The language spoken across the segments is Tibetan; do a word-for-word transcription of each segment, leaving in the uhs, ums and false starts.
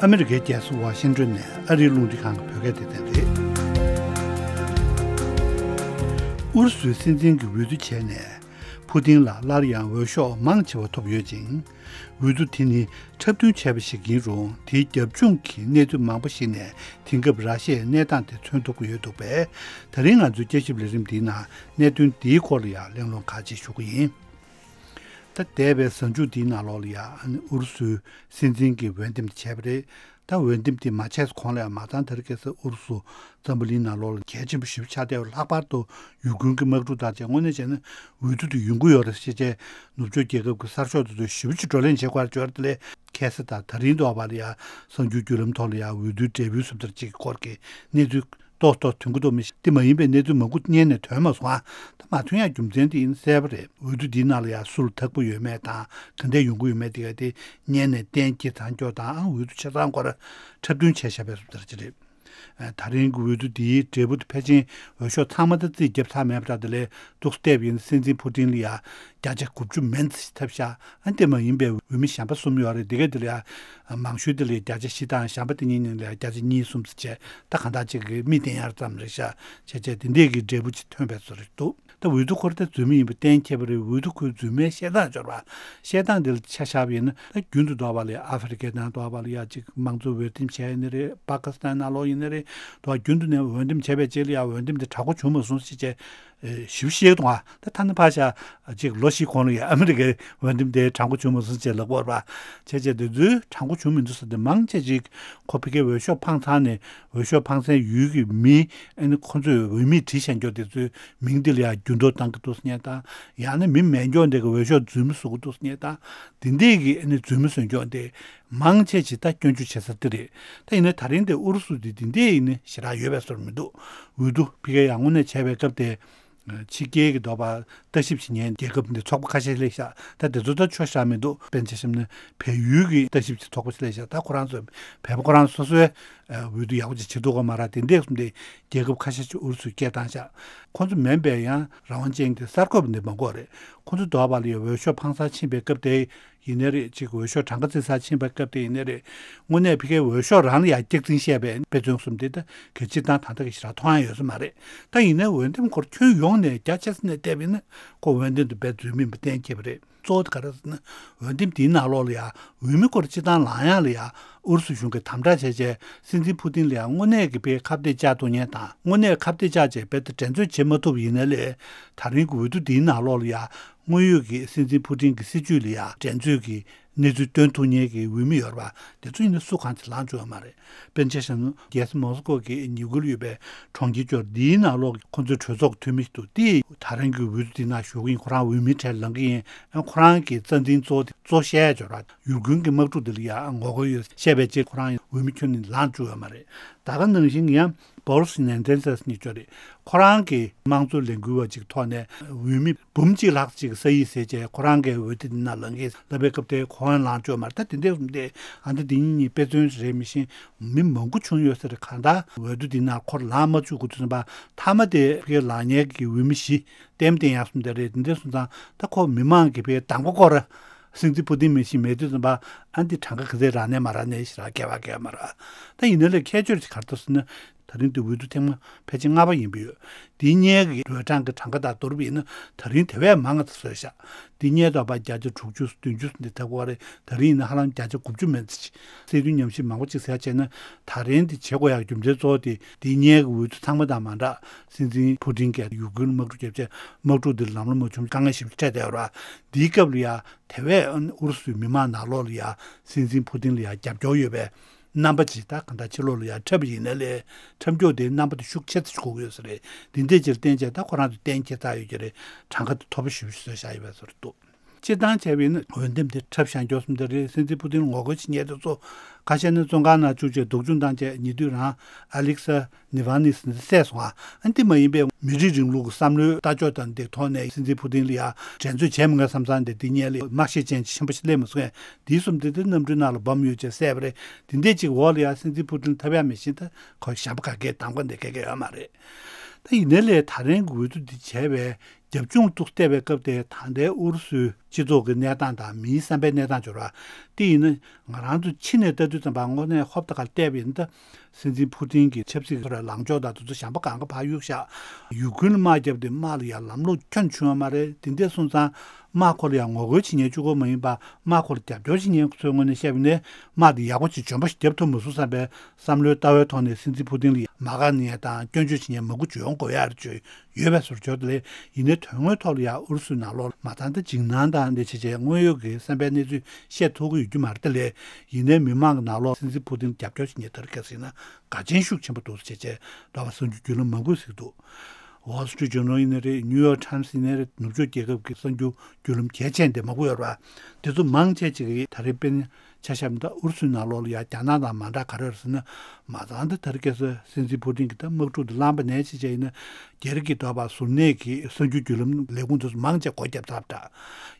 ཨ་མི་རི་ཀའི་རྒྱལ་ས་ཝ་ཤིང་ཏོན་ནས་ཨ་རིའི་རླུང་འཕྲིན་ཁང་གི་བོད་སྐད་སྡེ་ཚན་རེད། ཨུ་རུ་སུའི་སྲིད་འཛིན་གྱི་འོས་བསྡུ་བྱས་ནས། ཕུ་ཏིན་ལ་སླར་ཡང་འོས་ཤོག་མང་ཆེ་བ་ཐོབ་ཡོད་ཅིང་། འོས་བསྡུ་དེ་ནི་འཁྲབ་སྟོན་བྱས་པ་ཞིག་ཡིན་རུང་། དེའི་རྒྱབ་ལྗོངས་ཀྱི་གནས་ཚུལ་མང་པོ་ཞིག་ནས་དེང་སྐབས་ར་ཤི་ཡའི་གནས་སྟངས་དེ་མཚོན་ཐུབ་ཀྱི་ཡོད་འདུག་པས། ད་རིང་ང་ཚོའི་དཔྱད་ཞིབ་ལས་རིམ་འདིའི་ནང་གནད་དོན་འདིའི་སྐོར་ལ་ཡང་གླེང་སློང་ཁག་ཅིག་ཞུ་གི་ཡིན། ད་འདས་པའི་གཟའ་མཇུག་འདིའི་ནང་ལོགས་ལ་ཡང་ཨུ་རུ་སུའི་སྲིད་འཛིན་གྱི་འོས་འདེམས་དེ་བྱས་པ་རེད། ད་འོས་འདེམས་དེ་མ་བྱས་གོང་ལ་ཡང་མ་ཚང་དེ་རིང་ཁ་སང་ཨུ་རུ་སུ་འཛམ་བུ་གླིང་ནང་ལོགས་ལ་གལ་ཆེན་པོ་ཞེ་པོ་ཆགས་བསྡད་པ། ལྷག་པར་དུ་ཡུ་གུར་གྱི་དམག་འཁྲུག་དང་བཅས་དངོས་གནས་བྱས་ན་འོས་བསྡུ་དེ་ཡོང་གི་ཡོད་རེད་ཟེར་བྱས་ནུབ་ཕྱོགས་རྒྱལ་ཁབ་ཀྱི་གསར་ཤོག་དེ་ཚོས་ཞེ་པོ་ཅིག་བགྲོ་གླེང་བྱེད་དགོས་རེད་ཅོར་དེ་ལས། ཁ་སང་དང་ད་རིང་དུ་བ་ལ་ཡང་གསར་འགྱུར་བརྒྱུད་ལམ་ཐོག་ལ་ཡང་འོས་བསྡུའི་འབྲས་བུ་སུབ་ཐར་གཅིག་གི་སྐོར་གྱི་གནས་ཚུལ་ཏོག་ཏོག་ཐོན་གྱི་འདུག་མི་ཤེས། དེ་མ་ཡིན་པའི་གནས་ཚུལ་མང་པོ་སྔོན་ནས་ཐོན་མ་སོང་ཨ། ད་མ་ཐོན་ཡང་རྒྱུ་མཚན་དེ་ཡིན་གསལ་པོ་རེད། འོས་བསྡུ་འདིའི་ནང་ལ་ཡང་སུ་ལ་ཐག་པ་ཡོད་མེད་དང་ག་འདྲས་ཡོང་གི་ཡོད་མེད་དེ་ག་དེ་སྔོན་ནས་གཏན་འཁེལ་ཚར་འགྱོག་དང་། ཨང་། འོས་བསྡུ་བྱས་ཚར་སྐོར་འཁྲབ་སྟོན་བྱས་བཞག་པའི་སུབ་ཐར་གཅིག་རེད། ད་རིང་གི་འོས་བསྡུ་འདིའི་འབྲས་བུ་དེ་ཕལ་ཆེར་འོས་ཤོག་ཚང་མ་ད་རྩིས་བརྒྱབ་ཚར་མེད་པ་འདྲ། དེ་ལས་འདུག་སེ་བལྟས་པ་ཡིན་ན་སྲིད་འཛིན་ཕུ་ཏིན་ལ་ཡ་བརྒྱ་ཆ་དགུ་བཅུ་མན་ཙམ་ཞིག་ཐོབ་ཤག་ཨ་དེ་མ་ཡིན་པའི་འོས་མི་གཞན་པ་གསུམ་ཡོད་རེད། དེ་ག་དེ་ལ་ཡ་མང་ཤོས་དེ་ལ་ཡ་བརྒྱ་ཆ་བཞི་དང་། གཞན་པ་དེ་གཉིས་ནང་ལ་ཡ་བརྒྱ་ཆ་གཉིས་གསུམ་ཙམ་བྱས། ད་གང་ལྟར་ཅིག་གི་མི་དེ་ཡར་ཙམ་རེད་ཤག་བྱས་བྱས་དེ་འདྲས་ཀྱི་འབྲས་བུ་ཅིག་ཐོན་པའི་བཟོ་འདྲ་འདུག་ད་འོས་བསྡུ་སྐོར་དེ་རྫུན་མ་ཡིན་པ་གཏན་འཁེལ་བ་རེད། འོས་བསྡུ་ཁོའི་རྫུན་མའི་བཤད་སྟངས་འབྱོར་བ། བཤད་སྟངས་འདི་ལ་ཆ་བཞག་པ་ཡིན་ན། ད་རྒྱུན་དུ་འདུག་བ་ལ་ཡ་ཨ་ཧྥེ་རི་ཁའི་ནང་འདུག་བ་ལ་ཡ་ཅིག་དམངས་གཙོ་འོས་འདེམས་བྱས་ཡིན་ནི་རེད། པ་ཀི་སི་ཐན་ནང་ལོགས་ཡིན་ནི་རེད། འདུག་བ་རྒྱུན་དུ་ནས་འོས་འདེམས་བྱས་པའི་རྗེས་ལ་ཡ་འོས་འདེམས་དེ་དྲག་པོ་བྱུང་མ་སོང་ཟེར་བྱས་ཞེ་པོ་བཤད་འདུག་བ། ད་ཐ་ན་ཕར་བཞག་ཅིག་ལོ་བཞི་གོང་ལ་ཡ་ཨ་མི་རི་ཀའི་འོས་འདེམས་དེ་དྲང་པོ་བྱུང་མ་སོང་ཟེར་ལབ་ཀྱི་ཡོད་རེད་པ། བྱས་བྱས་དེ་ཚོའི་དྲང་པོ་བྱུང་མི་འདུག་ཟེར་དེ་མང་ཆེ་ཅིག་ཁོ་ཕ་གིའི་འོས་ཤོག་འཕངས་ཚར་ནས། འོས་ཤོག་འཕངས་སའི་ཡུལ་གྱི་མི། ཨ་ནི་ཁོ་ཚོས་འོས་མི་བྲིས་བཞག་མཁན་དེ་ཚོའི་མིང་དེ་ལ་ཡང་འགྱུར་ལྡོག་བཏང་གི་འདུག་ཟེར་མཁན་དང་། ཡང་ན་མི་མེད་མཁན་དེ་གི་འོས་ཤོག་རྫུན་མ་བཟོ་གི་འདུག་ཟེར་མཁན་དང་། དེ་འདྲས་ཀྱི་ཨ་ནི་རྫུན་མ་བཟོ་མཁན་དེ་མང་ཆེ་ཅིག་ད་སྐྱོན་བརྗོད་བྱེད་ས་དེ་རེད། ད་ཡིན་ན་ད་རིང་དེ་ཨུ་རུ་སུ་དེ་དེ་འདྲས་ཡིན་ནི་ཞེ་དྲག་ཡོད་པའི་བཟོ་འདྲ་མི་འདུག་འོས་བསྡུ་ཕ་གིར་ཡང་དངོས་གནས་བྱས་པའི་སྐབས་དེ། ཕྱི་རྒྱལ་གྱི་འདུག་བ་ལྟ་ཞིབ་བྱེད་མཁན་རྒྱལ་ཁབ་འདི་ཚོགས་པ་ཁ་ཤས་སླེབས་ཤག་ད་དེ་ཚོ་ད་ཆོག་ཤག་མི་འདུག་དཔེར་ན་ཆ་བཞག་ན་བལ་ཡུལ་གྱི་ལྟ་ཞིབ་ཀྱི་ཚོགས་པ་ཞིག་སླེབས་ཤག་ད་ཁོ་རང་ཚོ་བལ་པོ་ཁོ་རང་སོ་སོའི་འོས་བསྡུ་ཡག་པོ་ཅིག་བྱེད་ཐུབ་ཀྱི་མ་རེད། དེ་འདྲས་གསུངས་ཏེ་རྒྱལ་ཁབ་ཁ་ཤས་ཤིག་ཨུ་རུ་སུས་སྐད་བཏང་ཤག་ཁོ་ཚོ་མིན་པའི་ཡང་རང་དབང་ཅན་གྱི་གསར་འགོད་པ་འདི་མང་པོ་རེད། ཁོ་ཚོ་འདུག་བ་ལ་ཡང་འོས་ཤོག་འཕངས་སར་ཕྱིན་པའི་སྐབས་དེ་ཡིན་ནའི་རེད། ཅིག་འོས་ཤོག་གྲངས་ཀ་བརྩི་སར་ཕྱིན་པའི་སྐབས་དེ་ཡིན་ནའི་རེད། དངོས་གནས་ཕ་གིའི་འོས་ཤོག་རང་ལ་ཡང་སྐྱག་རྫུན་བཤད་པའི་དཔེ་མཚོན་གསུམ་དེ་ད་གལ་ཆེ་སྟངས་ད་ལྟ་གི་ཞེ་དྲག་མཐོང་ཡ་ཡོད་ས་མ་རེད། ད་ཡིན་ནའི་འོས་འདེམས་སྐོར་ཁྱོན་ཡོངས་ནས་རྒྱ་ཆེ་ས་ནས་བལྟས་པ་ཡིན་ན་ཁོ་འོས་འདེམས་དེ་དཔེ་རྫུན་མིན་པ་གཏན་འཁེལ་བ་རེད། གཙོ་བོ་དེ་ག་རེ་ཟེར་ན། འོས་འདེམས་དེའི་ནང་ལོགས་ལ་ཡང་འོས་མི་སྐོར་སྤྱི་བཏང་ལངས་ཡག་ལ་ཡང་ཨུ་རུ་སུ་གཞུང་གིས་དམ་དྲག་བྱས་བྱས། སྲིད་འཛིན་ཕུ་ཏིན་ལ་ཡང་དངོས་གནས་ཀྱི་དཔེ་ཁ་གཏད་བཅག་ཐུབ་མཁན་དང་། དངོས་གནས་ཁ་གཏད་བཅག་བྱས་རྦད་དེ་འགྲན་རྩོད་བྱེད་མ་ཐུབ་ཡིན་ནའི་ལས། ད་རིང་གི་འོས་བསྡུ་འདིའི་ནང་ལོགས་ལ་ཡང་དངོས་ཡོད་ཀྱི་སྲིད་འཛིན་ཕུ་ཏིན་གྱི་སྲིད་བྱུས་ལ་ཡང་འགྲན་རྩོད་ཀྱི་གནས་ཚུལ་སྟོན་ཐུབ་མཁན་གྱི་འོས་མི་ཡོད་རེད་པ། དེ་ཚོ་ཡིན་ན་སུ་གང་ཅིག་ལངས་བཅུག་ཡོད་མ་རེད། དཔེར་ན་ཆ་བཞག་ན་རྒྱལ་ས་མོ་སི་ཀོ་གི་ཉེ་ཁུལ་ཡོད་པའི་གྲོང་ཁྱེར་ཅིག་འདིའི་ནང་ལོགས་ཁོ་ཚོའི་གྲོས་ཚོགས་འཐུས་མི་ཞིག་འདུག་དེས་ད་རིང་གི་འོས་བསྡུ་འདི་ནང་ཞུགས་ཀྱི་ཡིན། ཁོ་རང་འོས་མིའི་གྲས་ལངས་ཀྱི་ཡིན། ཨ། ཁོ་རང་གི་རྩ་འཛིན་གཙོ་བོ་དེ་གཙོ་བཤད་ཅོག་ར་ཡུ་གུར་གྱི་དམག་འཁྲུག་འདི་ལ་ཡང་ངོ་རྒོལ་ཡོད་བཤད་པའི་རྗེས་ཁོ་རང་འོས་མི་ཁྱོན་ནས་ལངས་བཅུག་ཡོད་མ་རེད། ད་ག་ནང་བཞིན་ཡང་བོ་རིས་ནན་ཏན་སེ་ནི་ཅོག་རེད། ཁོ་རང་གི་དམངས་གཙོ་ལས་འགུལ་བ་ཅིག་ཐོག་ནས་འོས་མི་འབུམ་གཅིག་ལྷག་ཅིག་ས་ཡིག་བཟོས་བྱས་ཁོ་རང་གི་འོས་བསྡུ་འདི་ནང་ལངས་ཀྱི་ལབ་པའི་སྐབས་དེ་ཁོ་རང་ལངས་བཅུག་ཡོད་མ་རེད། ད་དེ་འདྲས་གསུངས་ཏེ། ཨ། ད་འདི་གཉིས་དཔེ་མཚོན་རེད་མི་ཤེས། མི་མང་པོ་བྱུང་ཡོད་ས་རེད། གང་ལྟར་འོས་བསྡུ་འདི་ནང་ཁོ་ལངས་མ་བཅུག་གི་དུས་ཙམ་པ་མཐའ་མ་དེ་ཕ་གིར་ལངས་མཁན་གྱི་འོས་མི་བཞི་ལྟད་མོ་བསྟན་ཡག་གསུངས་ཏེ་རེད། དེ་འདྲ་སོང་ཙང་ད་ཁོ་མི་མང་གིས་ཕ་གིར་དང་པོ་སྐོར་སྲིད་འཛིན་ཕུ་ཏིན་མི་ཤེས་མེད་དུས་ཙམ་པ། ཨ། འདི་གྲངས་ཀ་ག་ཚད་རག་ནས་མ་རག་ནས་ཞེ་དྲག་སྐད་པ་སྐད་མ་རག་ད་ཡིན་ན་ལས་ཁྱད་ཆོས་ཅིག་ག་རེ་འདུག་ཟེར་ན། ད་རིང་འདི་འོས་བསྡུ་ཐེངས་མ་ཕལ་ཆེར་ལྔ་པ་ཡིན་པ་ཡོད། འདིའི་སྔོན་གྱི་འོས་གྲངས་ཀྱི་གྲངས་ཀ་དང་བསྡུར་བ་ཡིན་ན་ད་རིང་དེ་བས་མང་ང་བཟོས་ཤག་འདིའི་སྔོན་དུ་བརྒྱ་ཆ་དྲུག་ཅུ་བདུན་ཅུ་འདི་ཐེབས་པ་རེད། ད་རིང་ཡིན་ན་ཧ་ལམ་བརྒྱ་ཆ་དགུ་བཅུ་མན་ཙམ་ཅིག་སྲིད་དོན་ཉམས་ཞིབ་མང་པོ་ཅིག་ཟེར་བྱས་ན། ད་རིང་འདི་བྱེད་དགོས་ཡག་རྒྱུ་མཚན་གཙོ་བོ་དེ་འདིའི་སྔོན་གྱི་འོས་བསྡུ་ཚང་མ་དང་མ་འདྲ། སྲིད་འཛིན་ཕུ་ཏིན་གྱིས་ཡུ་གུར་དམག་འཁྲུག་བརྒྱབ་བྱས་དམག་འཁྲུག་འདི་ལམ་ལ་མ་བྱུང་དཀའ་ངལ་ཞིག་འཕྲད་བསྡད་ཡོད་རེད། འདིའི་སྐབས་ལ་ཡ་དེ་བས་ཨུ་རུ་སུའི་མི་མང་ནང་ལོགས་ལ་ཡ་སྲིད་འཛིན་ཕུ་ཏིན་ལ་ཡ་རྒྱབ་སྐྱོར་ཡོད་པའི་རྣམ་པ་ཅིག་ད་གང་ལྟར་ཕྱི་ལོགས་ལ་ཡ་འཁྲབ་པ་ཡིན་ནའི་ལས། འཁྲབ་རྒྱུ་དེའི་རྣམ་པ་དེ་ཤུགས་ཆེ་ཙམ་ཞིག་དགོས་ཀྱི་ཡོད་ས་རེད། འདི་འདྲས་ཅིག་ལ་བརྟེན་བྱས་ད་ཁོ་རང་ཚོ་གཏན་འཁེལ་ཚར་ཡོད་ཀྱི་རེད། གྲངས་ཀ་དེ་མཐོ་པོ་ཞེ་པོ་ཞིག་བཟོས་བཞག་ཡོད་པའི་བཟོ་འདྲ་འདུག་སྤྱིར་བཏང་བྱས་པ་ཡིན་ན་འོས་འདེམས་དེ་འཁྲབ་བཞག་མགྱོགས་སུ་འདི་རེད། སྲིད་འཛིན་ཕུ་ཏིན་ངོ་རྒོལ་བྱེད་མཁན་དེ་ཚོ་ཁ་ཤས་ནི་བཙོན་ཁང་ནང་བཅུག་བྱས་སྡུག་སྦྱོང་བཏང་བྱས་ཉེ་དུས་རང་ཨ་ལིག་ས་ནི་ཝ་ནི་སི་འདི་བསད་སོང་ཨ། ཨ་འདི་མ་ཡིན་པའི་མི་རིགས་རིང་ལུགས་ཀྱི་བསམ་བློའི་ལྟ་ཕྱོགས་དང་འདི་ཐོག་ནས་སྲིད་འཛིན་ཕུ་ཏིན་ལ་ཡ་འགྲན་རྩོད་བྱས་མི་ངན་བསམ་བསམ་འདི་འདི་སྔོན་ལ་དམག་ཤེད་ཅན་ཆེན་པོ་ཞིག་སླེབས་མ་སོང་ཨ། འདིའི་གསུམ་འདི་འདི་གནམ་གྲུའི་ནང་ལ་སྦོམ་ཡོད་ཅེས་བསད་པ་རེད། འདི་འདྲས་ཅིག་འོག་ལ་ཡ་སྲིད་འཛིན་ཕུ་ཏིན་ཐོབ་ཡ་མེད་བཞིན་ད་ཁོ་གཞན་པ་ག་གེ་དམ་བཀའ་འདི་ག་གེ་ཡོད་མ་རེད། ད་ཡིན་ནའི་ལས་ད་རིང་གི་འོས་བསྡུ་འདི་བྱས་པའི་ རྒྱབ་ལྗོངས་ཐོག་བལྟས་པའི་སྐབས་དེ་ད་ལྟའི་ཨུ་རུ་སུའི་སྤྱི་ཚོགས་ཀྱི་གནས་སྟངས་དང་མིའི་བསམ་པའི་གནས་སྟངས་སྦྱོར་བ་དེ་ཡིན་ན། ང་རང་ཚོ་ཕྱི་ནས་ལྟ་དུས་ཙམ་པ་དངོས་གནས་ཧོབ་ཏེ་ཁ་བལྟས་པ་ཡིན་ན། ད་སྲིད་འཛིན་ཕུ་ཏིན་གྱི་ཆབ་སྲིད་ཀྱི་ལངས་ཕྱོགས་དང་དེ་ཚོ་གཞན་པ་གང་ག་ཕར་གཡུག་བཞག་ཡུ་ཀེ་རེན་ལ་དམག་བརྒྱབ་སྟེ་དམག་ལ་ཡང་ལམ་ལྷོང་ཁྱོན་བྱུང་བ་མ་རེད། དེ་འདྲ་སོང་ཙང་དམག་ཁོ་ལ་ཡང་ངོ་རྒོལ་བྱེད་མཁན་གཅིག་པོ་མ་ཡིན་པ། དམག་ཁོ་ལ་རྒྱབ་སྐྱོར་བྱེད་མཁན་ཚོའི་ངོས་ནས་བཤད་པ་ཡིན་ན། དམག་དེ་ཡག་པོ་ཅིག་འཇོན་པོ་ཞིག་བརྒྱབ་ཐུབ་མ་སོང་བསམ་པའི་བསམ་བློའི་ལྟ་བའི་ཐོག་ནས་སྲིད་འཛིན་ཕུ་ཏིན་ལ་མ་དགའ་མཁན་དང་སྐྱོན་བརྗོད་བྱེད་མཁན་མང་པོ་བྱུང་དགོས་ཡག་ཅིག་ཡོད་པའི་བཟོ་བྱུང་། དེ་ལས་ཡིན་ནའི་དོན་དངོས་ཐོག་ལ་ཡང་ཨུ་རུ་སུའི་ནང་ལོགས་མ་ཚང་ད་འཇིགས་སྣང་དང་འདི་བྱས་བྱས་དངོས་ཡོད་ཀྱི་བསམ་པའི་གནས་ཚུལ་བཤད་ཐུབ་ཀྱི་ཡོད་རྒྱུ་མ་རེད། དེ་ལས་ཡིན་ནའི་མི་མང་གི་ནང་ལོགས་སྲིད་འཛིན་ཕུ་ཏིན་རྒྱབ་སྐྱོར་བྱེད་མཁན་དེ་རིགས་གལ་སྲིད་ན་དགའ་ཆེན་ཤུགས་ཆེན་པོ་འདུག་ཟེར་བྱས་བྱས་འགྲོ་བ་གསར་འགྱུར་བརྒྱུད་ལམ་མང་པོས་གཟིགས་འདུག། Wall Street Journal ཡིན་ནའི་རེད། New York Times ཡིན་ནའི་རེད། ནུབ་ཕྱོགས་རྒྱལ་ཁབ་ཀྱི་གསར་འགྱུར་བརྒྱུད་ལམ་གལ་ཆེན་དེ་མང་པོ་ཡོད་རེད་པ། དེ་ཚོ་མང་ཆེ་ཅིག་གིས་ད་རེས་དཔེར་ན་ཆ་བཞག་ན་ད་ཨུ་རུ་སུའི་ནང་ལོགས་ལ་ཡ་རྒྱ་ནག་དང་མ་འདྲ་ག་རེ་རེད་ཟེར་ན། མ་ཚང་ད་དེ་རིང་ཁ་སང་སྲིད་འཛིན་ཕུ་ཏིན་གྱིས་ད་དམག་འཁྲུག་འདི་བསླངས་པ་ནས་ཅི་བྱས་ཡིན་ན། སྒེར་གྱི་འདོད་པ་ཟུར་གནས་ཀྱི་གསར་འགྱུར་བརྒྱུད་ལམ་ལས་ཁུངས་དེ་ཚོ་མང་ཆེ་སྒོ་བརྒྱབ་ཚར་འདྲ།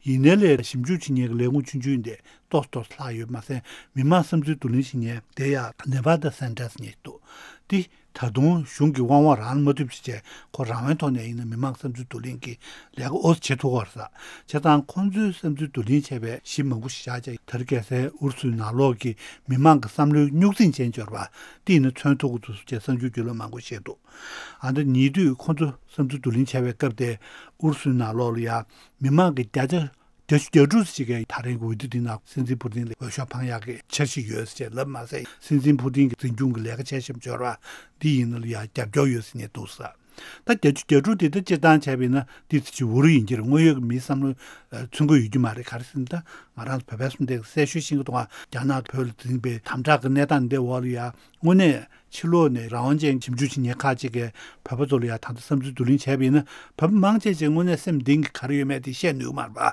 ཡིན་ནའི་ལས་ཞིབ་འཇུག་བྱེད་མཁན་གྱི་ལས་ཁུངས་ཆུང་ཆུང་འདི་ཏོག་ཙམ་ལྷག་ཡོད་མ་ཟད། མི་མང་བསམ་ཚུལ་བསྡུ་ལེན་བྱེད་མཁན་དེ་ཡང་Nevada Center ཟེར་མཁན་ཞིག་འདུག། འདི་ད་དུང་གཞུང་གི་དབང་བ་རང་མ་ཐུབ་ཅི་བྱས་ཁོ་རང་དབང་ཐོག་ནས་ཡིན་ན་མི་མང་བསམ་ཚུལ་བསྡུ་ལེན་གྱི་ལས་ཀ་ཨོ་ཙམ་བྱེད་ཐུབ་ཀྱི་ཡོད་རེད་ས། བྱས་ཙང་ཁོང་ཚོའི་བསམ་ཚུལ་བསྡུ་ལེན་བྱས་པའི་གཞི་མང་པོ་ཞིག་བཞག་བྱས་དེ་རིང་ཁ་སང་ཨུ་རུ་སུའི་ནང་ལོགས་ཀྱི་མི་མང་གི་བསམ་བློའི་རྙོག་འཛིང་ཅན་སྦྱོར་བ་དེ་ཡིན་ན་མཚོན་ཐུབ་ཀྱི་འདུག་ཟེར་བྱས་གསར་འགྱུར་བརྒྱུད་ལམ་མང་པོ་བཤད་འདུག། ཨ་ནི་ཉེ་དུས་ཁོང་ཚོ་བསམ་ཚུལ་བསྡུ་ལེན་བྱས་པའི་སྐབས་དེ་ཨུ་རུ་སུའི་ནང་ལོགས་ལ་ཡ་མི་མང་གི་བརྒྱ་ཆ་བརྒྱད་ཅུ་གྱ་དྲུག་ཅིག་གིས་ད་རེས་ཀྱི་འོས་བསྡུ་འདི་ནང་སྲིད་འཛིན་ཕུ་ཏིན་ལ་འོས་ཤོག་འཕང་ཡག་གི་འཆར་གཞི་ཡོད་ཅེས་ལབ་མ་ཟད། སྲིད་འཛིན་ཕུ་ཏིན་གྱི་འཛིན་སྐྱོང་གི་ལས་ཀ་བྱེད་བཞིན་འབྱོར་བ་འདི་ཡིན་ན་ལ་ཡང་རྒྱབ་སྐྱོར་ཡོད་ཟེར་ནས་འདུག་ས། ད་བརྒྱད་ཅུ་གྱ་དྲུག་དེ་ད་སྤྱིར་བཏང་བྱས་པ་ཡིན་ན་འདི་ཚོ་ཅིག་འུར་ཡིན་གྱི་རེད། དངོས་ཡོད་ཀྱི་མིའི་བསམ་བློ་མཚོན་གྱི་ཡོད་རྒྱུ་མ་རེད། ག་རེ་ཟེར་ན་ད་ང་རང་ཚོ་བོད་པའི་སོང་དེ་གསལ་ཤོས་ཤིག་གི་ཐོག་རྒྱ་ནག་བོད་ལ་འཛིན་པའི་དམ་དྲག་གི་གནས་སྟངས་འདི་འོག་ལ་ཡང་དངོས་གནས། ཕྱི་ལོགས་ནས་རང་དབང་ཅན་ཞིབ་འཇུག་བྱེད་མཁན་ཁག་ཅིག་གིས་བོད་པ་ཚོ་ལ་ཡང་ད་ལྟ་བསམ་ཚུལ་བསྡུ་ལེན་བྱས་པ་ཡིན་ན། བོད་པ་མང་ཆེ་ཅིག་དངོས་གནས་སེམས་གཏིང་གི་ག་རེ་ཡོད་མེད་དེ་བཤད་ནུས་མ་རེད་པ།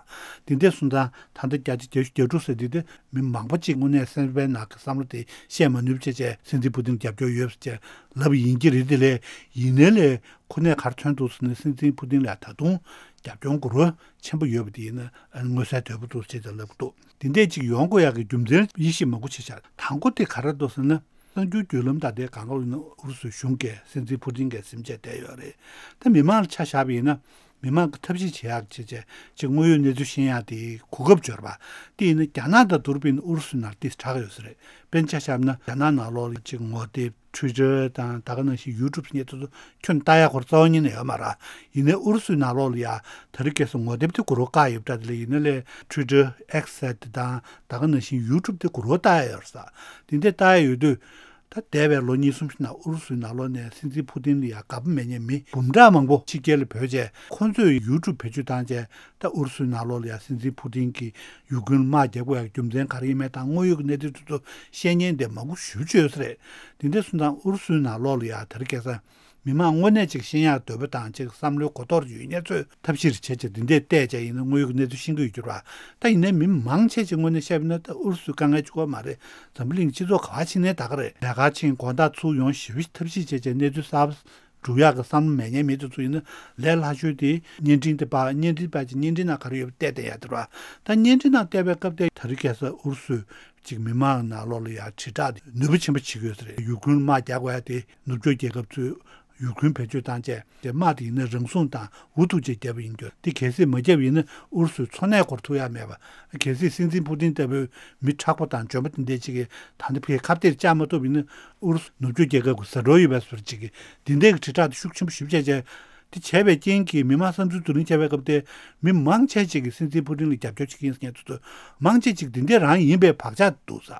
དེ་འདྲ་སོང་ཙང་ད་ལྟ་བརྒྱ་ཆ་བརྒྱད་ཅུ་གྱ་དྲུག་ཟེར་དུས་དེ་མི་མང་པོ་ཅིག་དངོས་གནས་སེམས་པའི་ནང་གི་བསམ་བློ་དེ་བཤད་མ་ནུས་བྱས་བྱས་སྲིད་འཛིན་ཕུ་ཏིན་རྒྱབ་སྐྱོར་ཡོད་ཟེར་བྱས་ལབ་ཡིན་གྱི་རེད། དེ་ལས་ཡིན་ནའི་ལས་ཁོ་ནས་ག་རེ་མཚོན་འདུག་ཟེར་ན། སྲིད་འཛིན་ཕུ་ཏིན་ལ་ད་དུང་རྒྱབ་སྐྱོར་གུ་རུ་ཆེན་པོ་ཡོད་པ་དེ་ཡིན་ན་མངོན་གསལ་དོད་པོ་འདུག་ཅེས་ཀྱང་ལབ་འདུག། དེ་འདྲས་ཅིག་ཡོང་དགོས་ཡག་གི་རྒྱུ་མཚན་དབྱེ་ཞིབ་མང་པོ་བྱས་ཤག། དང་པོ་དེ་ག་རེ་འདུག་ཟེར་ན། གསར་འགྱུར་བརྒྱུད་ལམ་དང་དེ་གང་ག་ལ་ཡིན་ན་ཨུ་རུ་སུའི་གཞུང་གིས་སྲིད་འཛིན་ཕུ་ཏིན་གྱི་ཟིན་བྱས་བསྡད་ཡོད་རེད། ད་མི་མང་ལ་ཆ་བཞག་པ་ཡིན་ན། མི་མང་གི་ཐབས་ཤེས་བྱེད་ཡག་བྱས་བྱས་ཅིག་དངོས་ཡོད་གནས་ཚུལ་ཤེས་ཡག་དེ་གོ་སྐབས་འབྱོར་བ། དེ་ཡིན་ན་རྒྱ་ནག་དང་བསྡུར་བ་ཡིན་ན་ཨུ་རུ་སུའི་ནང་ཏོག་ཙམ་དྲག་ཡོད་ས་རེད། དཔེར་ན་ཆ་བཞག་ན་རྒྱ་ནག་ནང་ལོགས་ལ་ཅིག་ངོ་དེབ། Twitter དང་ད་ག་ནང་བཞིན་YouTube ཟེར་མཁན་དེ་ཚོ་ཁྱོན་བལྟ་ཡག་ཁོ་རང་རྩ་བ་ཉིད་ནས་ཡོད་མ་རེད། ཡིན་ནའི་ཨུ་རུ་སུའི་ནང་ལོགས་ལ་ཡ་དེ་རིང་ཁ་སང་ངོ་དེབ་དེ་གུ་རུ་བཀག་ཡོད་པ་འདྲ། དེ་ལས་ཡིན་ནའི་ལས་Twitter X ཟེར་དེ་དང་ད་ག་ནང་བཞིན་YouTube དེ་གུ་རུ་བལྟ་ཡག་ཡོད་རེད་ས། དེ་འདྲ་བལྟ་ཡག་ཡོད་དུས། ད་འདས་པའི་ལོ་གཉིས་གསུམ་ཞིག་ནང་ཨུ་རུ་སུའི་ནང་ལོགས་ནས་སྲིད་འཛིན་ཕུ་ཏིན་ལ་ཡ་དགའ་པོ་མེད་མཁན་མི་འབུམ་ཕྲག་མང་པོ་ཕྱི་རྒྱལ་ལ་བྲོས་བྱས་ཁོང་ཚོས་YouTube བེད་སྤྱོད་བཏང་བྱས། ད་ཨུ་རུ་སུའི་ནང་ལོགས་ལ་ཡ་སྲིད་འཛིན་ཕུ་ཏིན་གྱིས་ཡུ་ཀེ་རེན་དམག་རྒྱག་དགོས་ཡག་རྒྱུ་མཚན་ག་རེ་ཡིན་མིན་དང་དངོས་ཡོད་ཀྱི་གནས་ཚུལ་དེ་ཚོ་བཤད་མཁན་དེ་མང་པོ་ཞེ་པོ་ཅིག་ཡོད་ས་རེད། དེ་འདྲ་སོང་ཙང་ཨུ་རུ་སུའི་ནང་ལོགས་ལ་ཡ་དེ་རིང་ཁ་སང་མི་མང་དངོས་གནས་ཅིག་ཤེས་ཡག་འདོད་པ་དང་ཅིག་བསམ་བློའི་གོ་རྟོགས་ཡོད་མཁན་ཚོས་ཐབས་ཤེས་བྱས་བྱས་དེ་འདྲས་བལྟས་བྱས་ཡིན་ན་དངོས་ཡོད་ཀྱི་གནས་ཚུལ་ཤེས་ཀྱི་ཡོད་རྒྱུ་རེད་པ། ད་ཡིན་ནའི་མི་མང་ཆེ་ཅིག་དངོས་གནས་བཤད་པ་ཡིན་ན་ད་ཨུ་རུ་སུའི་དཀའ་ངལ་གཅིག་པོ་མ་རེད། འཛམ་བུ་གླིང་སྤྱི་ཚོགས་ག་པར་ཕྱིན་ནའི་ད་ག་རེད། ལས་ཀ་ཕྱིན་དགོང་དག་ཚུར་ཡོང་ཞེ་པོ་ཐབས་ཤེས་བྱས་བྱས་གནས་ཚུལ་གསར་པ་སྒྲུབ་ཡག་གི་བསམ་བློ་མེད་མཁན་མི་དེ་ཚོ་ཡིན་ན་ལས་སླ་ཤོས་དེ་བརྙན་འཕྲིན་དེ་པར་བརྙན་འཕྲིན་པར་གྱི་བརྙན་འཕྲིན་ནང་ག་རེ་ཡོད་པ་བལྟས་བསྡད་ཡག་དེ་རེད་པ། ད་བརྙན་འཕྲིན་ནང་བལྟས་པའི་སྐབས་དེ་དེ་རིང་ཁ་སང་ཨུ་རུ་སུའི་ཅིག་མི་མང་ནང་ལོགས་ལ་ཡ་དྲིལ་བསྒྲགས་དེ་ནུས་པ་ཆེན་པོ་བྱེད་ཀྱི་ཡོད་ས་རེད། ཡུ་ཀེ་རེན་དམག་རྒྱག་དགོས་ཡ་དེ་ནུབ་ཕྱོགས་རྒྱལ་ཁབ་ཚོས་ཡུ་ཀེ་རེན་བེད་སྤྱོད་བཏང་བྱས་དེ་དམག་དེ་ཡིན་ན་རང་སྲུང་དང་འུ་ཐུག་བྱས་བརྒྱབ་པ་ཡིན་རྒྱུ་དེ་གལ་སྲིད་མ་བརྒྱབ་ཡིན་ན་ཨུ་རུ་སུའི་འཚོ་གནས་སྐོར་ཐུག་ཡ་མེད་པ། གལ་སྲིད་སྲིད་འཛིན་ཕུ་ཏིན་ལྟ་བུའི་མི་མཁྲེགས་པོ་དང་འཇོན་པོ་དེ་འདྲས་ཅིག་གིས་ད་ལྟ་ཕའི་ཁ་གཏད་བཅག་མ་ཐུབ་ཡིན་ན་ཨུ་རུ་སུ་ནུབ་ཕྱོགས་རྒྱལ་ཁབ་ཀྱི་ཟ་འབྲུ་ཡོད་པའི་བཟོ་འདྲ་ཅིག་གིས་དེ་འདྲས་ཀྱི་དྲིལ་བསྒྲགས་དེ་ཤུགས་ཆེན་པོ་ཞེ་པོ་བྱས་བྱས། དེ་བྱས་པའི་རྐྱེན་གྱིས་མི་མང་བསམ་ཚུལ་བསྡུ་ལེན་བྱས་པའི་སྐབས་དེ་མི་མང་ཆེ་ཅིག་གིས་སྲིད་འཛིན་ཕུ་ཏིན་ལ་རྒྱབ་སྐྱོར་བྱེད་ཀྱི་ཡིན་ཟེར་མཁན་ཚོ་ཚོ་མང་ཆེ་ཅིག་དེ་འདྲས་རང་ཡིན་པའི་བག་ཆགས་འདུག་ས།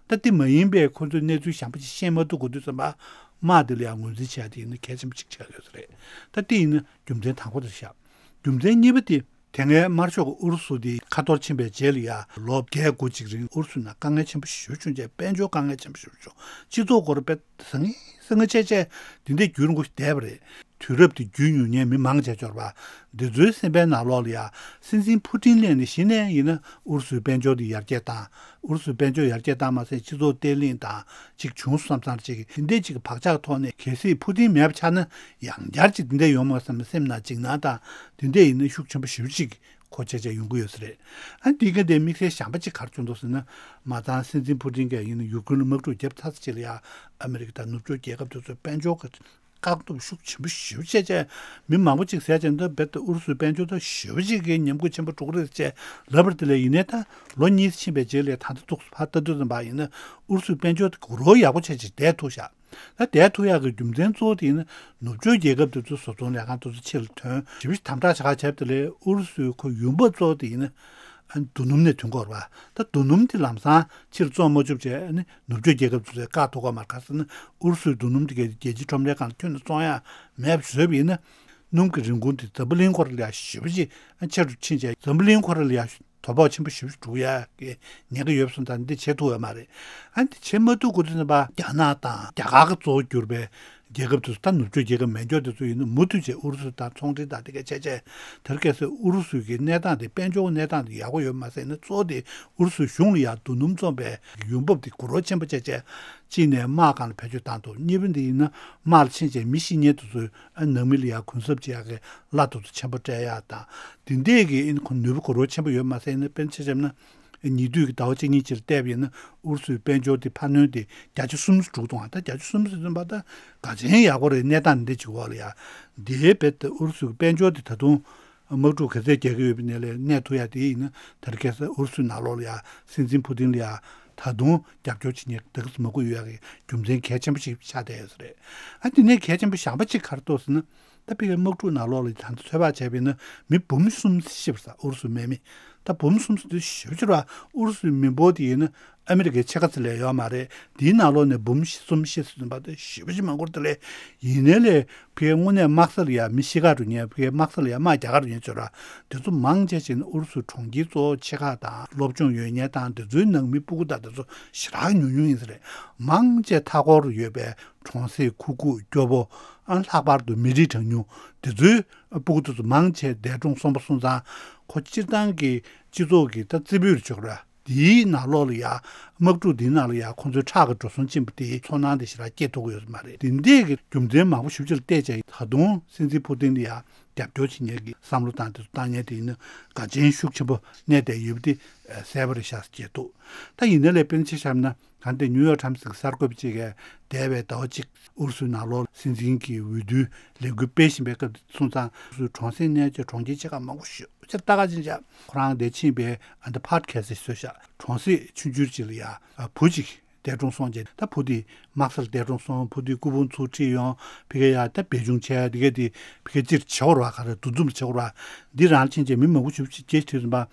ད་དེ་མ་ཡིན་པའི་ཁོ་ཚོས་གནས་ཚུལ་གཞན་པ་ཅིག་ཤེས་མ་ཐུབ་དགོས་དུས་ཙམ་པ་དམག་དེ་ལ་ཡང་ངོས་འཛིན་བྱས་ཏེ་ཡིན་ན་གལ་ཆེན་པོ་ཅིག་ཆགས་ཡོད་ས་རེད། ད་དེ་ཡིན་ན་རྒྱུ་མཚན་དང་པོ་དེ་བཞག། རྒྱུ་མཚན་གཉིས་པ་དེ། དེ་སྔའི་དམར་ཤོག་ཨུ་རུ་སུ་དེ་ཁ་འཐོར་ཕྱིན་པའི་རྗེས་ལ་ཡ་ལོ་བརྒྱད་དགུ་ཅིག་རིང་ཨུ་རུ་སུའི་ནང་དཀའ་ངལ་ཆེན་པོ་ཞེ་པོ་བྱུང་རྗེས་དཔལ་འབྱོར་དཀའ་ངལ་ཆེན་པོ་ཞེ་པོ་བྱུང་། སྤྱི་ཚོགས་སྐོར་དཔེ་ཟང་ངེ་ཟིང་ངེ་བྱས་བྱས་དེ་འདྲའི་འགྱུར་འགོ་ཞིག་བསྡད་པ་རེད། དུས་རབས་དེ་རྒྱུས་མྱོང་མཁན་མི་མང་ཆེ་ཤོས་རེད་པ། འདི་ཚོའི་སེམས་པའི་ནང་ལོགས་ལ་ཡ་སྲིད་འཛིན་ཕུ་ཏིན་སླེབས་ནས་གཞི་ནས་ཡིན་ན་ཨུ་རུ་སུའི་དཔལ་འབྱོར་དེ་ཡར་རྒྱས་བཏང་། ཨུ་རུ་སུའི་དཔལ་འབྱོར་ཡར་རྒྱས་བཏང་མ་ཟད་སྤྱི་ཚོགས་བརྟན་ལྷིང་དང་ཅིག་བྱུང་བསམ་བསམ་ཅིག་དེ་འདྲའི་ཅིག་གི་བག་ཆགས་ཐོག་ནས་གལ་སྲིད་ཕུ་ཏིན་མེད་པ་ཆགས་ན་ཡང་བསྐྱར་ཅིག་དེ་འདྲ་ཡོང་མ་བསམ་པའི་སེམས་ནང་འཇིགས་སྣང་དང་དེ་འདྲ་ཡིན་ན་ཤུགས་ཆེན་པོ་ཞེ་པོ་ཅིག་གོ་ཆེ་ཆེ་ཡོང་གི་ཡོད་ས་རེད། ཨ་འདི་ག་དེ་དམིགས་བསལ་གཞན་པ་ཅིག་ག་རེ་བྱུང་འདུག་ཟེར་ན། མ་ཚང་སྲིད་འཛིན་ཕུ་ཏིན་གྱིས་ཡིན་ན་ཡུ་ཀེ་རེན་ལ་དམག་འཁྲུག་བརྒྱབ་ཚར་ཚར་ཅིག་ལ་ཡ་ཨ་མི་རི་ཀ་དང་ནུབ་ཕྱོགས་རྒྱལ་ཁབ་དེ་ཚོས་དཔལ་འབྱོར་གྱི་ བཀག་སྡོམ་ཤུགས་ཆེན་པོ་ཞེ་པོ་བྱས་བྱས། མི་མང་པོ་ཅིག་ཟས་བྱས་འདི་རྦད་དེ་ཨུ་རུ་སུའི་དཔལ་འབྱོར་ད་ཞེ་པོ་ཅིག་གི་ཉམས་རྒུད་ཆེན་པོ་འགྲོ་གི་རེད་ཅེས་ལབ་པ་དེ་ལས། ཡིན་ནའི་ད་ལོ་གཉིས་ཕྱིན་པའི་རྗེས་ལ་ད་ལྟ་ཐུག་ཕར་ལྟ་དུས་ཙམ་པ་ཡིན་ན་ཨུ་རུ་སུའི་དཔལ་འབྱོར་དེ་གུ་རོ་ཡག་པོ་བྱས་བྱས་བསྡད་ཐུབ་ཤག་ད་བསྡད་ཐུབ་ཡག་གི་རྒྱུ་མཚན་གཙོ་བོ་དེ་ཡིན་ན། ནུབ་ཕྱོགས་རྒྱལ་ཁབ་དེ་ཚོ་བཟོ་ཚོང་ལས་ཁང་དེ་ཚོ་ཕྱིར་ཐོན་ཞེ་པོ་ཞིག་དམ་དྲག་བྱེད་ཁ་བྱས་པ་དེ་ལས། ཨུ་རུ་སུའི་ཁོ་ཡོང་འབབ་གཙོ་བོ་དེ་ཡིན་ན་ཨ་ནི་རྡོ་སྣུམ་ནས་ཐོན་གྱི་ཡོད་རེད་པ། ད་རྡོ་སྣུམ་དེ་ལམ་སང་ཕྱིར་བཙོང་མ་བཅུག་བྱས། ཨ་ནི་ནུབ་ཕྱོགས་རྒྱལ་ཁབ་དེ་ཚོས་བཀག་ཐུབ་ཀྱི་མ་རེད། ག་ཟེར་ན་ཨུ་རུ་སུའི་རྡོ་སྣུམ་དེ་གའི་རྒྱལ་སྤྱིའི་ཁྲོམ་རའི་སྒང་ལ་ཁྱོན་ནས་བཙོང་ཡག་མེད་པ་བཟོས་པ་ཡིན་ན། སྣུམ་གྱི་རིན་གོང་དེ་འཛམ་བུ་གླིང་ཁོ་ར་ལ་ཡ་ཞེ་པོ་ཅིག་ཆེ་རུ་ཕྱིན་བྱས། འཛམ་བུ་གླིང་ཁོ་ར་ལ་ཡ་དོ་ཕོག་ཆེན་པོ་ཞེ་པོ་ཞིག་འགྲོ་ཡག་གི་ཉེན་ཁ་ཡོད་པ་སོང་ཙང་། འདི་བྱེད་ཐུབ་ཡོད་མ་རེད། ཨ་ནི་འདི་བྱེད་མ་ཐུབ་དགོས་དུས་ཙམ་པ་རྒྱ་ནག་དང་རྒྱ་གར་གྱི་གཙོ་བོ་གྱུར་པའི་རྒྱལ་ཁབ་དེ་ཚོ། ད་ནུབ་ཕྱོགས་རྒྱལ་ཁབ་མེད་མཁན་དེ་ཚོ་ཡིན་ན་མུ་མཐུད་བྱས་ཨུ་རུ་སུ་དང་ཚོང་འབྲེལ་དང་དེ་ག་བྱས་བྱས། དེར་གལ་སྲིད་ཨུ་རུ་སུ་གི་གནས་སྟངས་དེ། དཔལ་འབྱོར་གནས་སྟངས་དེ་ཡག་པོ་ཡོད་མ་ཟད་ནི། གཙོ་བོ་དེ་ཨུ་རུ་སུའི་གཞུང་ལ་ཡ་རྡོ་སྣུམ་བཙོང་པའི་ཡོང་འབབ་དེ་གུ་རོ་ཆེན་པོ་བྱས་བྱས། གཅིག་ནས་དམག་སྒང་ལ་བེད་སྤྱོད་བཏང་ཐུབ། གཉིས་པ་འདི་ཡིན་ན་དམག་ལ་ཕྱིན་བྱས་མི་ཤི་ཉེན་དེ་ཚོ་ཨ་ནང་མི་ལ་ཡ་གུན་གསབ་བྱེད་ཡག་གི་གླ་དེ་ཚོ་ཆེན་པོ་སྤྲད་ཡག་དང་། དེ་འདྲས་ཀྱི་ཨ་ནི་ཁོ་ནུས་པ་གུ་རོ་ཆེན་པོ་ཡོད་མ་ཟད་ནི། དཔེར་ན་ཆ་བཞག་ན། ཉེ་དུས་ཀྱི་ཟླ་བ་གཅིག་གཉིས་ཅིག་ལ་བལྟས་པ་ཡིན་ན། ཨུ་རུ་སུའི་དཔལ་འབྱོར་དེ་འཕར་སྣོན་དེ་བརྒྱ་ཆ་གསུམ་འགྲོ་གི་འདུག་ད་བརྒྱ་ཆ་གསུམ་ཟེར་དུས་ཙམ་པ་ད་ག་ཅན་ཡག་པོ་རེད། གནས་སྟངས་འདི་འདྲ་ཅིག་འོག་ལ་ཡ། འདིའི་རྦད་དེ་ཨུ་རུ་སུའི་དཔལ་འབྱོར་དེ་ད་དུང་དམག་འཁྲུག་ག་ཚད་རྒྱག་གི་ཡོད་པའི་ནང་ལ་གནས་ཐུབ་ཡག་དེ་ཡིན་ན། དེར་གལ་སྲིད་ཨུ་རུ་སུའི་ནང་ལོགས་ལ་ཡ་སྲིད་འཛིན་ཕུ་ཏིན་ལ་ཡ་ད་དུང་རྒྱབ་སྐྱོར་བྱེད་མཁན་དེ་ག་ཚོད་མང་པོ་ཡོད་ཡག་གི་རྒྱུ་མཚན་གལ་ཆེན་པོ་ཞིག་ཆགས་བསྡད་ཡོད་ས་རེད། ཨ་དེ་ནས་གལ་ཆེན་པོ་གཞན་པ་གཅིག་ག་རེ་འདུག་ཟེར་ན། ད་ཕ་གིའི་དམག་འཁྲུག་ནང་ལོགས་ལ་ད་ལྟ་ཚོད་དཔག་བྱས་པ་ཡིན་ན་མི་འབུམ་གསུམ་ཤི་བ་རེད་ཟེར། ཨུ་རུ་སུའི་དམག་མི། ད་འབུམ་གསུམ་ཟེར་དུས་ཞེ་པོ་ཅིག་རེད་པ། ཨུ་རུ་སུའི་མི་འབོར་དེ་ཡིན་ན་ཨ་མི་རི་ཀའི་ཕྱེད་ཀ་ཙམ་ལས་ཡོད་མ་རེད། དེའི་ནང་ལོགས་ནས་འབུམ་གསུམ་ཤི་ཟེར་དུས་ཙམ་པ་དེ་ཞེ་པོ་ཅིག་མང་པོ་རེད། དེ་ལས་ཡིན་ནའི་ལས་ཕ་གིའི་དངོས་གནས་དམག་ས་ལ་ཡ་མི་ཤི་ཁ་འགྲོ་མཁན། ཕ་གིའི་དམག་ས་ལ་ཡ་དམག་རྒྱག་ག་འགྲོ་མཁན་ཚོ་རེད་པ། དེ་ཚོ་མང་ཆེ་ཤོས་ནི་ཨུ་རུ་སུའི་གྲོང་ཁྱེར་གཙོ་བོ་ཆེ་ཁག་དང་སློབ་སྦྱོང་ཡོད་མཁན་དང་དེ་ཚོའི་ནང་མི་སྤུ་གུ་དང་དེ་ཚོ་ཞེ་དྲག་ཉུང་ཉུང་ཡིན་ས་རེད། མང་ཆེ་མཐའ་འཁོར་ཡོད་པའི་གྲོང་གསེབ། ཁུག་ཁུག་སྐྱོ་པོ། ཨ་ལྷག་པར་དུ་མི་རིགས་གྲངས་ཉུང་དེ་ཚོའི་སྤུ་གུ་དེ་ཚོ་མང་ཆེ་འདས་གྲོངས་སོང་པ་སོང་ཙང་། ཁོ་སྤྱིར་བཏང་གི་སྤྱི་ཚོགས་ཀྱི་ད་རྩེ་ཕུད་ཆགས་རེད། དེའི་ནང་ལོགས་ལ་ཡ་དམག་འཁྲུག་དེའི་ནང་ལ་ཡ་ཁོང་ཚོའི་ཁྲག་གི་འགྲོ་སོང་ཕྱིན་པ་དེའི་ཚོར་སྣང་དེ་ཞེ་དྲག་སྐྱེ་ཐུབ་ཀྱི་ཡོད་ས་མ་རེད། དེ་འདྲས་ཀྱི་རྒྱུ་མཚན་མང་པོ་ཞེ་པོ་ཅིག་ལ་བལྟས་བྱས། ད་དུང་སྲིད་འཛིན་ཕུ་ཏིན་ལ་ཡ་རྒྱབ་སྐྱོར་བྱེད་མཁན་གྱི་བསམ་བློ་དང་དེ་ཚོ་བཏང་མཁན་དེ་ཡིན་ན་དགའ་ཞེན་ཤུགས་ཆེན་པོ་གནས་བསྡད་ཡོད་པ་དེ་གསལ་པོ་རེད་ཤག་ཟེར་གྱི་འདུག་ད་ཡིན་ནའི་ལས་དཔེར་ན་ཆ་བཞག་ན། གང་ལྟར་ནིའུ་ཡོག་ཊའིམ་སི་གི་གསར་འགོད་པ་གཅིག་གིས་འདས་པའི་ཟླ་བ་གཅིག་ཨུ་རུ་སུའི་ནང་ལོགས་སྲིད་འཛིན་གྱི་འོས་བསྡུའི་ལས་འགུལ་སྤེལ་བཞིན་པའི་སྐབས་དེ་སོང་ཙང་། ཨུ་རུ་སུའི་གྲོང་གསེབ་གནས་ཆེ་གྲོང་ཁྱེར་ཆེ་ཁག་མང་པོ་ཞེ་པོ་ཅིག་ལ་ལྟ་ག་ཕྱིན་བྱས། ཁོ་རང་འདིར་ཕྱིན་པའི་ཨ་ནི་པོ་ཌི་ཁ་སི་ཊི་བཟོས་བཞག་གྲོང་གསེབ་ཆུང་ཆུང་ཅིག་ལ་ཡ་བུ་གཅིག་འདས་གྲོངས་སོང་བྱས། ད་བུ་དེ་དམག་སར་འདས་གྲོངས་སོང་། བུ་དེ་སྐུ་ཕུང་ཚུར་ཁྲིད་ཡོང་། ཕ་གིར་ཡ་ད་སྦས་སྐུང་བྱས། དེ་ག་དེ་ཕ་གིར་སྤྱིར་བྱེད་དགོས་རེད་པ། ག་རེ་འདུ་འཛོམས་བྱེད་དགོས་རེད་པ། འདི་རང་ཕྱིན་བྱས་མི་མང་པོ་ཞེ་པོ་ཅིག་སྐད་ཆ་དྲིས་ཙམ་པ།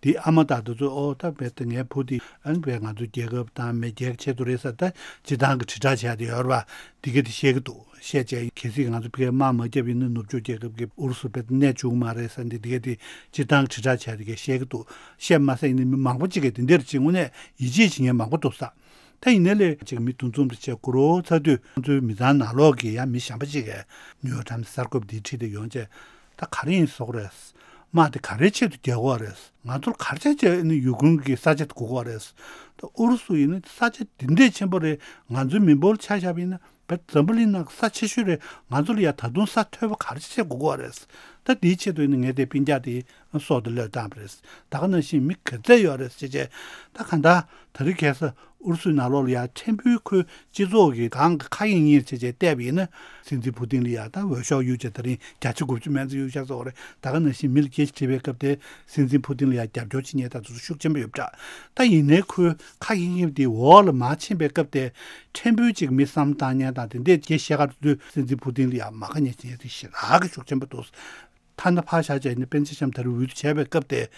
དེའི་ཨ་མ་དང་དེ་ཚོ། ཨོ་ད་རྦད་དེ་ངའི་བུ་དེ་ཨ་ནི་རྦད་ང་ཚོའི་རྒྱལ་ཁབ་དང་མེས་རྒྱལ་གྱི་ཆེད་དུ་རེད་ཟེར། ད་སྤྱིར་བཏང་གི་དྲིལ་བསྒྲགས་བྱས་ཏེ་ཡོད་རེད་པ། དེ་ག་དེ་བཤད་ཀྱི་འདུག་བཤད་བྱས། གལ་སྲིད་ང་ཚོ་ཕ་གིར་དམག་མ་བརྒྱབ་ཡིན་ན་ནུབ་ཕྱོགས་རྒྱལ་ཁབ་ཀྱི་ཨུ་རུ་སུ་རྦད་དེ་གནས་བཅུག་གི་མ་རེད་ཟེར། འདི་དེ་ག་དེ་སྤྱིར་བཏང་གི་དྲིལ་བསྒྲགས་བྱས་ཏེ་ག་བཤད་ཀྱི་འདུག་བཤད་མ་ཟད་ཡིན་ནའི་མི་མང་པོ་ཅིག་གིས་དེ་འདྲར་ཅིག་དངོས་གནས་ཡིད་ཆེས་བྱེད་མཁན་མང་པོ་འདུག་ཟེར། ད་ཡིན་ནའི་ལས་ཅིག་མི་འདུ་འཛོམས་དེ་བྱས་དགོས་རེད་ཚར་དུས། ཁོང་ཚོའི་མི་ཚང་ནང་ལོགས་ཀྱི་ཡང་མི་གཞན་པ་ཅིག་གིས་ནིའུ་ཡོག་ཊའིམ་སི་གསར་འགོད་པ་དེའི་འཁྲིས་དེར་ཡོང་བྱས། ད་ག་རེ་ཡིན་ཟེར་དགོས་རེད། དམག་དེ་ག་རེའི་ཆེད་དུ་རྒྱག་དགོས་རེད། ང་ཚོར་ག་རེ་བྱས་བྱས་ནི་ཡུ་ཀེ་རེན་གྱི་ས་ཆ་དེ་དགོས་ཀྱི་རེད། ད་ཨུ་རུ་སུ་ཡིན་ན་ས་ཆ་དེ་འདྲས་ཆེན་པོ་རེད། ང་ཚོའི་མི་འབོར་ཆ་བཞག་པ་ཡིན་ན་བས་འཛམ་བུ་གླིང་ནང་ས་ཆེ་ཤོས་རེད། ང་ཚོ་ལ་ཡ་ད་དུང་ས་མཐོན་པོ་ག་རེ་བྱས་བྱས་དགོས་ཀྱི་རེད། ད་དེའི་ཆེད་དུ་ཡིན་ན་ངས་དེ་སྤུན་ཀྱག་དེ་སྲོག་དེ་བློས་བཏང་བ་རེད། ད་ག་ནང་བཞིན་མི་ག་ཚད་ཡོད་རེད་ཟེར་བྱས། ད་གང་ལྟར་ད་རེས་ཁ་སང་ཨུ་རུ་སུའི་ནང་ལོགས་ལ་ཡ་ཕྲན་བུ་ཁོའི་སྤྱི་ཚོགས་ཀྱི་སྒང་གི་ཁ་གཡེང་གཡེང་བྱས་བྱས་བལྟས་པ་ཡིན་ན། སྲིད་འཛིན་ཕུ་ཏིན་ལ་ཡ་ད་འོས་ཤོག་གཡུགས་བྱས་ད་རིང་བརྒྱ་ཆ་དགུ་བཅུ་མན་ཙམ་གཡུགས་བཞག་ཚར་བ་རེད། ད་ག་ནང་བཞིན་མི་ལ་སྐད་ཆ་དྲིས་པའི་སྐབས་དེར་སྲིད་འཛིན་ཕུ་ཏིན་ལ་ཡ་རྒྱབ་སྐྱོར་བྱེད་མཁན་དེ་ཚོ་ཤུགས་ཆེན་པོ་ཡོད་པ་འདྲ། ད་ཡིན་ནའི་ཁོའི་ཁ་གཡེང་གཡེང་དེ་འོག་ལ་མར་ཕྱིན་པའི་སྐབས་དེར་ཕྲན་བུ་ཅིག་མི་བསམ་བློ་བཏང་མཁན་དང་དེ་འདྲས་སྐད་བཤད་ག་འགྲོ་དུས། སྲིད་འཛིན་ཕུ་ཏིན་ལ་ཡ་མ་ཁ་ཉན་བྱེད་མཁན་དེ་ཞེ་དྲག་གི་ཤུགས་ཆེན་པོ་འདུག་ཐ་ན་ཕར་བཞག་བྱས་ནས་དཔེར་ན་ཆ་བཞག་ན་ད་རེས་འོས་བསྡུ་བྱས་པའི་སྐབས་དེར་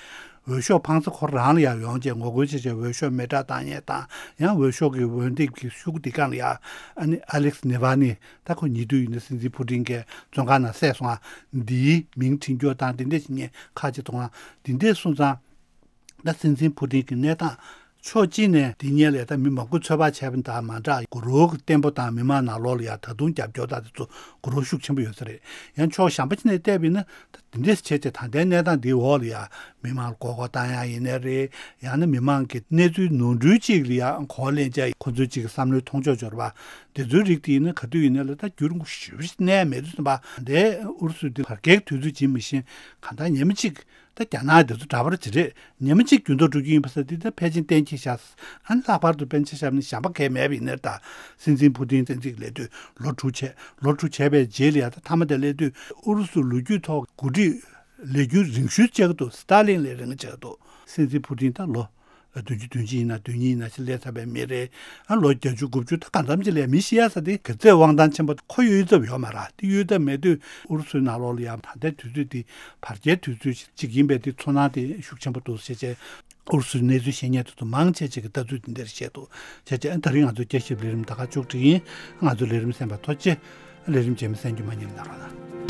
འོས་ཤོག་འཕངས་ས་ཁོ་རང་ལ་ཡང་ཡོང་བྱས་ངོ་རྒོལ་བྱས་བྱས་འོས་ཤོག་མེ་སྲེག་བཏང་མཁན་དང་། ཡང་འོས་ཤོག་གི་འོས་འདེམས་ཀྱི་ཤོག་གུ་དེ་སྒང་ལ་ཡ་ཨ་ནི་ཨ་ལེག་སི་ནེ་ཝལ་ནི། ད་ཁོ་ཉེ་དུས་ཡིན་ན་སྲིད་འཛིན་ཕུ་ཏིན་གྱི་བཙོན་ཁང་ནང་བསད་སོང་ང་། འདིའི་མིང་བྲིས་རྒྱུ་དང་དེ་འདྲས་བྱེད་མཁན་ཁག་ཅིག་འདུག་ང་། དེ་འདྲས་སོང་ཙང་། ད་སྲིད་འཛིན་ཕུ་ཏིན་གྱི་གནས་སྟངས་ཕྱོགས་གཅིག་ནས་དེ་སྔོན་ལས་ད་མི་མང་པོས་ཚོད་དཔག་བྱས་པ་དང་མ་འདྲ། གུ་རུ་གི་བརྟན་པོ་དང་མི་མང་ནང་ལོགས་ལ་ཡ་ད་དུང་རྒྱབ་སྐྱོར་དང་དེ་ཚོ་གུ་རུ་ཤུགས་ཆེན་པོ་ཡོད་ས་རེད། ཡང་ཕྱོགས་གཞན་པ་ཅིག་ནས་བལྟས་པ་ཡིན་ན། ད་དེ་འདྲས་བྱས་བྱས་ད་ལྟའི་གནས་སྟངས་འདིའི་འོག་ལ་ཡ་མི་མང་ལ་མགོ་སྐོར་བཏང་ཡག་ཡིན་ནའི་རེད། ཡང་ན་མི་མང་གི་གནས་ཚུལ་ནོར་འཁྲུལ་ཅིག་ལ་ཡ་གོ་བ་ལེན་བྱས་ཁོ་ཚོའི་ཅིག་བསམ་བློའི་མཐོང་ཕྱོགས་འབྱོར་བ་དེ་ཚོའི་རིགས་དེ་ཡིན་ན། ག་དུས་ཡིན་ནའི་ལ་ད་འགྱུར་ཞེ་པོ་ཞིག་གནས་མེད་དུས་ཙམ་པ། འདི་ཨུ་རུ་སུ་འདི་བར་བརྒལ་གྱི་དུས་ཚོད་ཅིག་མི་ཤེས། གང་ལྟར་ཉི་མ་གཅིག་ད་རྒྱ་ནག་དེ་ཚོ་འདྲ་པར་ཅི་རེད། ཉི་མ་གཅིག་འགྱུར་ལྡོག་འགྲོ་རྒྱུ་ཡིན་པ་ཟེར་དེ་ད་ཕལ་ཆེར་གཏན་འཁེལ་བཞག་ཨ་ནི་ལྷག་པར་དུ་པཎ་ཆེན་ཞབས་ནི་བྱམས་པ་གས་མེད་པ་ཡིན་ནའི་ད་སྲིད་འཛིན་ཕུ་ཏིན་བསྟན་འཛིན་ལས་དུས་ལོ་དྲུག་བྱས། ལོ་དྲུག་བྱས་པའི་རྗེས་ལ་ཡ་ད་མཐའ་མ་དེ་སླེབས་དུས་ཨུ་རུ་སུའི་ལོ་རྒྱུས་ཐོག་འགོ་ཁྲིད་ལས་རྒྱུན་རིང་ཤོས་བྱེད་ཀྱི་འདུག་སི་ཏཱ་ལིན་ལས་རིང་བྱེད་ཀྱི་འདུག་སྲིད་འཛིན་ཕུ་ཏིན་ད་ལོ་བདུན་ཅུ་དོན་གཅིག་ཡིན་ན་དོན་གཉིས་ཡིན་ན་ཞིག་སླེབས་ཚར་བའི་མི་རེད། ཨ་ལོ་བརྒྱད་ཅུ་དགུ་བཅུ་ད་གང་འཚམ་ཅིག་ལས་མི་ཤི་ཡ་ས་དེ་ག་ཚད་དབང་ཐང་ཆེན་པོ་ཁོ་གཡོལ་ཐབས་ཡོད་མ་རེད། དེ་གཡོལ་ཐབས་མེད་དུས་ཨུ་རུ་སུའི་ནང་ལོགས་ལ་ཡང་ད་ལྟའི་དུས་ཚོད་དེ་བར་བརྒལ་དུས་ཚོད་ཅིག་ཡིན་པས་དེ་ཚོར་སྣང་དེ་ཤུགས་ཆེན་པོ་འདུག་ཞེས་བྱས། ཨུ་རུ་སུའི་གནས་ཚུལ་ཤེས་མཁན་དེ་ཚོ་མང་ཆེ་ཅིག་གིས་ལྟ་ཚུལ་དེ་འདྲར་བཤད་འདུག་བྱས་ཙང་ད་རིང་ང་ཚོའི་བསྐྱར་ཞིབ་ལས་རིམ་ད་ག་མཇུག་སྒྲིལ་ཡིན། ང་ཚོའི་ལས་རིམ་གསན་པར་ཐུགས་རྗེ་ཆེ། ལས་རིམ་རྗེས་མ་གསན་རྒྱུ་མ་ཉམས་གནང་རོགས་གནང་།